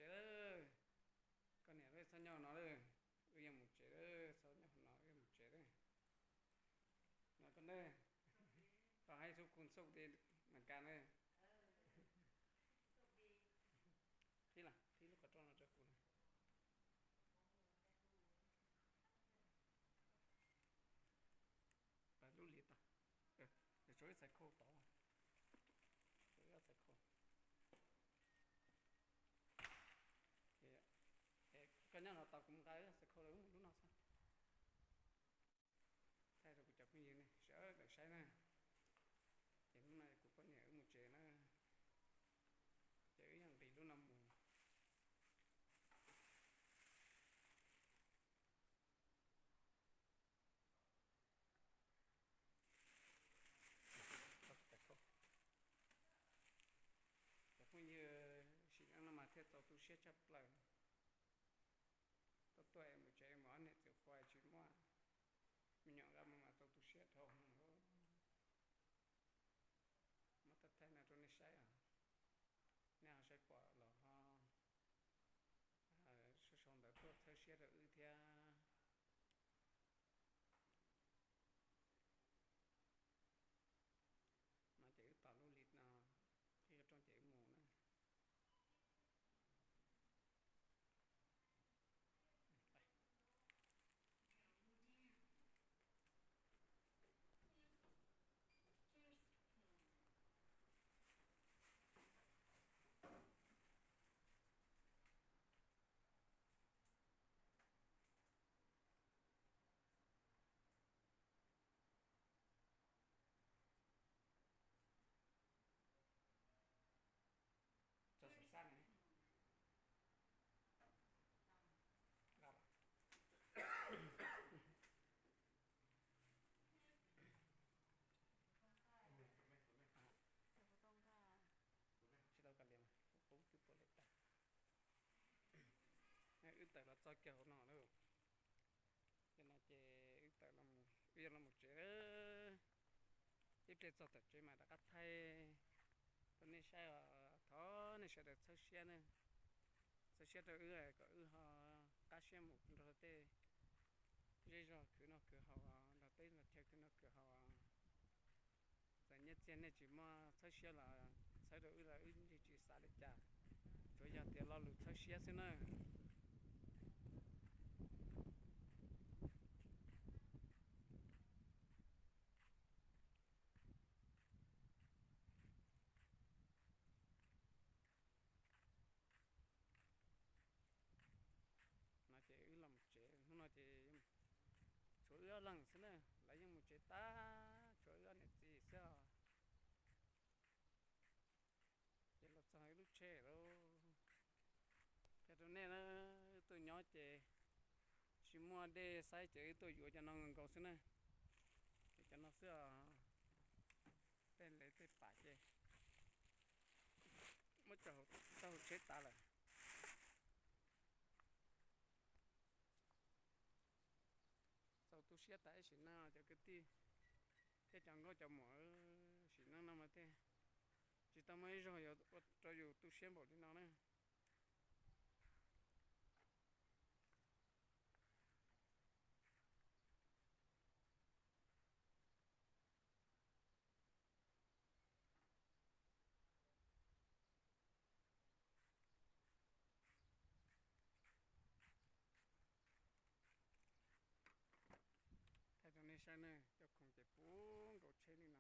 Koj niam, txhob nyob no lawm, wb yuav mus tsev lawm, txhob nyob no, wb yuav mus tsev lawm. No koj ne, koj hais xub khu xub di Meskas na. Qhib lub qhov rooj no rau kuv na. Lub li tod, tso ib txhais khau tod, tso ib txhais khau. Koj nyob no tos kuv mus nqa ib txhais khau lawm wb mus lub no xwb. Thaij rau kuv cov phooj ywg ne sawv daws saib na. Ces hnub no kuv poj niam wb mus tsev na, ces wb yeej nqis lub no mus. Cov phooj ywg, sim neej no mas thiaj txaus tu siab tshaj plaws. Tuaj tuaj es mus tsev mus ob niam txiv qhua tsis muaj me nyuam nqa mus mas txaus tu siab dhau heev. Muab thaij thaij no rau nej saib os, nej ho saib pom los ho sau sau ntawv tuaj txhawb siab rau wb thiab. No ces wb tos lub li no, qhib qhov rooj ces wb mus na. Tso xov xab ne. Tsis tau kav liam, qub twb puas li tas. Wb tawm los txog kiag hauv no lawm. Ces no ces wb tawm, wb yuav los mus tsev. Ib pliag txog tom tsev mas rov qab thaij rau nej saib os. Thov nej sawv daws txhawb siab na, txhawb siab rau wb kom wb ho qab siab mus nrog tej zej zog khwv noj khwv haus, nrog teb nrog chaw khwv noj khwv haus. Txawm nyiaj txiag nej tsis muaj txhawb siab los txhawb rau wb los wb yeej tsis xav li cas, tsuav yog tias lo lus txhawb siab xwb na. No ces wb los mus tsev, hnub no ces tshuav wb ob leeg xwb na, lawv yeej mus tsev tag, tshuav wb ob niam txiv xwb os. Ces los txog ib lub tsheb lawm. Qhia rau nej na, wb tuaj nyob ces tsis muaj dej xaib ces wb tuaj yuav cov no nkaus xwb na. Ces cov no xwb os, tej lev tej pam ces muab tso hauv tsheb tas lawm. Txaus tu siab tas ib sim neej cov kwv tij thiab cov nkauj cov muam, sim neej no mas thiaj tsis tau muaj ib zaug yuav ua rau yus tu siab npaum li no na. Thaij rau nej saib ne, cov khoom ces puv nkaus tsheb li no,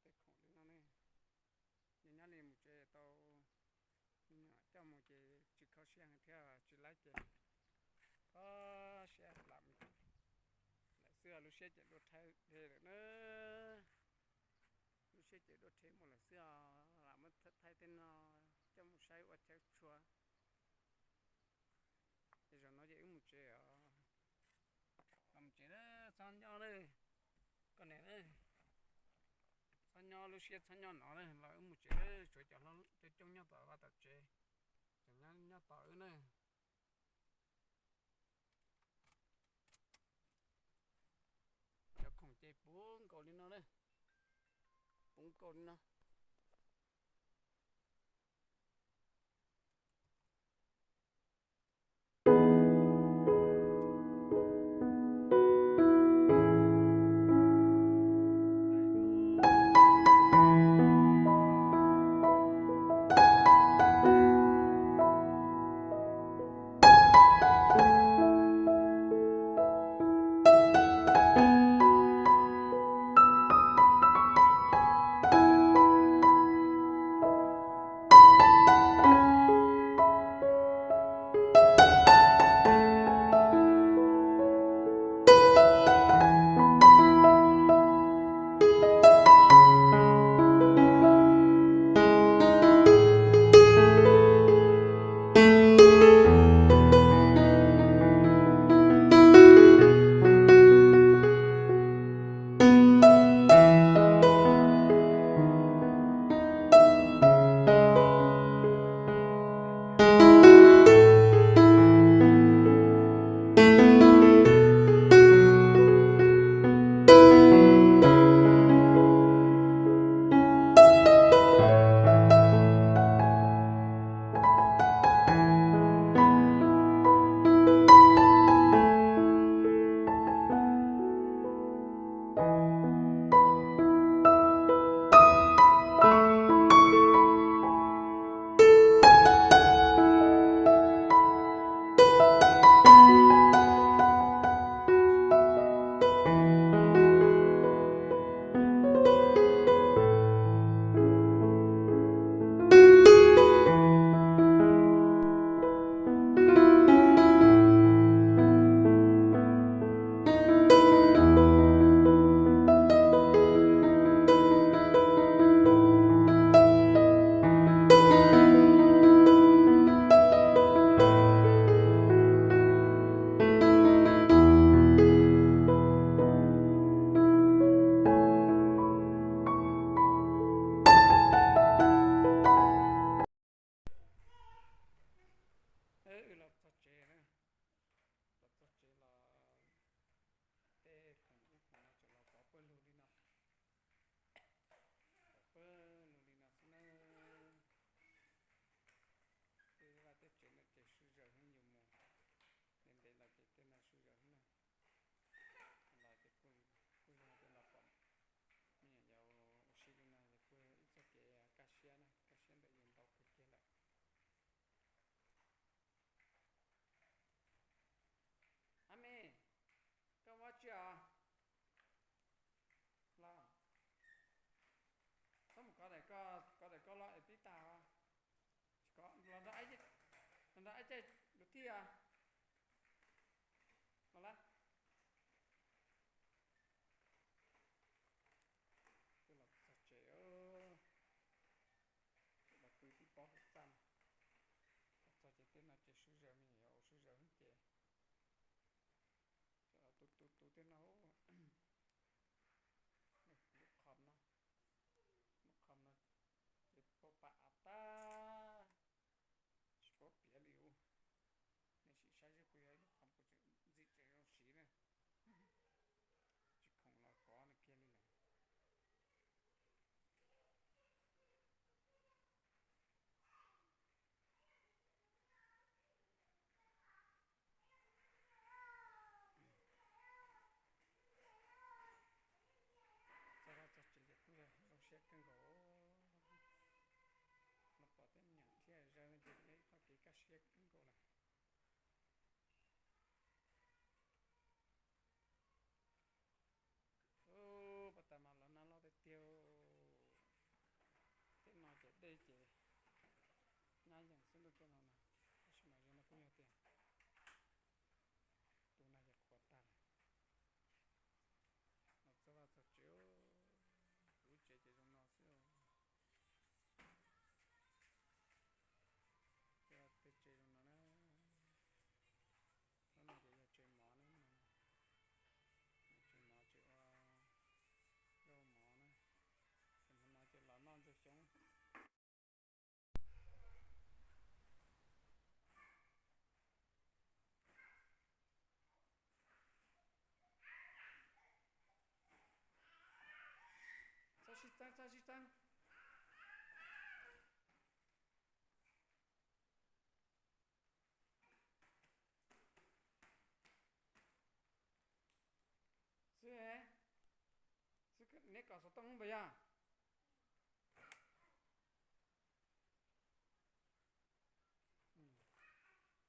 tej khoom li no ne. Nyob nyob li mus tsev tau me nyuam coj mus ces tsis kho siab heev thiab, tsis laib ces kho siab lam mus lawm xwb, lub siab ces dua rhe lawm na. Lub siab ces dua rhe mus lawm xwb os, lam muab thaij tej no coj mus saib ua chaw tshua. Ces zaum no ces wb mus tsev os. Los mus tsev na, txhob nyob na, koj niam na, txhob nyob lub siab txhob nyob no na, los wb mus tsev, tshuav cov hlob coob coob nyob tom vaj tom tsev, tseem nyob tos wb na. Cov khoom ces puv nkaus li no na, puv nkaus li no. Ib yam no lawm. Twb los txog tsev, los pw tib pob hauv txaj no. Los txog ces tej no ces swb zaws me nyuam yaus ua swb zaws ces, ces los tu tu tu tej no. Lub qhov no, lub qhov no ces pab pam av tag, tsis paub piav li ub. Nej sim saib seb puas yog ib lub qhov kuv tseem ntxim tseem zoo siv na. Tsis khoom los kov nws kiag li lawm. Txog vaj txog tsev ces kuj yog zoo siab kawg nkaus. No pom tej me nyuam thiaj zaws no ces yog ib qho kev kaj siab kawg nkaus lawm. Ub, pas tas mas los nag loj tiag tiag. Tej no ces dej ces nyab yees xwb ntuj tej no na. Tab sis mas zoo no kuj yog tias tus nag ces qhuav tag lawm. Los txog vaj txog tsev, kuv lub tsev ces zoo no xwb. Tej tsev zoo no na. Lub no ces yog tsev mov na. Tsev mov tsev ua zaub mov na. Ces hmo no ces los noj ntsuag xyoob. Txhob sib txeeb, txhob sib txeeb. Xwb, xwb neb kom xov tooj npam yog.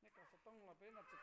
Neb kom xov tooj los peb no txiv